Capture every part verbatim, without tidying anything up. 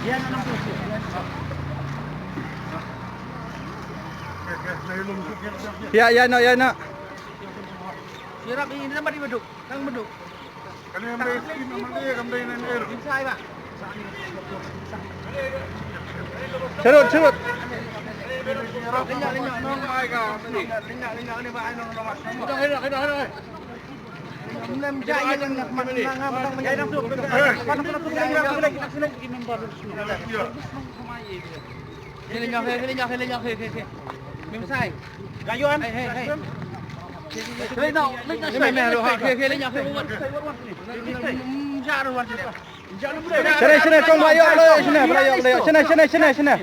Ïa, ïa, no, ïa, no. Sirap ini nama di beduk, kang beduk. Kali yang bai skin nama dia, kam dai nan air. Insai ba. Serut, serut. Lenyap, lenyap, no. Lenyap, lenyap, ni ba ai no, no. Dah, dah, dah, dah. Shane, shane, kong ba ïoh, lo, shane, ba ïoh, lo, shane, shane, shane, shane.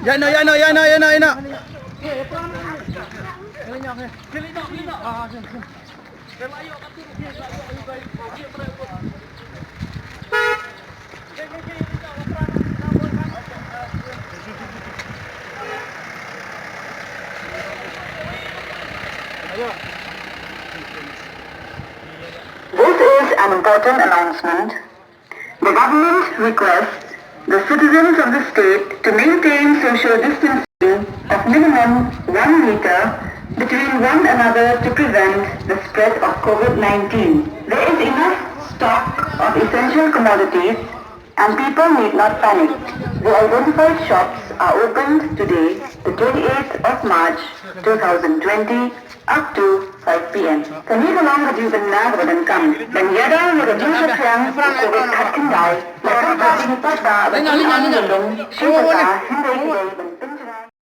Ïa no, ïa no, ïa no, ïa no, ïa no. This is an important announcement. The government requests the citizens of the state to maintain social distancing of minimum one meter between one another to prevent the spread of COVID nineteen. There is enough stock of essential commodities and people need not panic. The identified shops are opened today, the twenty-eighth of March two thousand twenty, up to five P M. Kane ka long ka jingpynbna kaba donkam ban ïada ïa ka jingsheptiang u COVID khatkhyndai. La ka jingpynbna ban pynlong shisha hynrei hynrei ban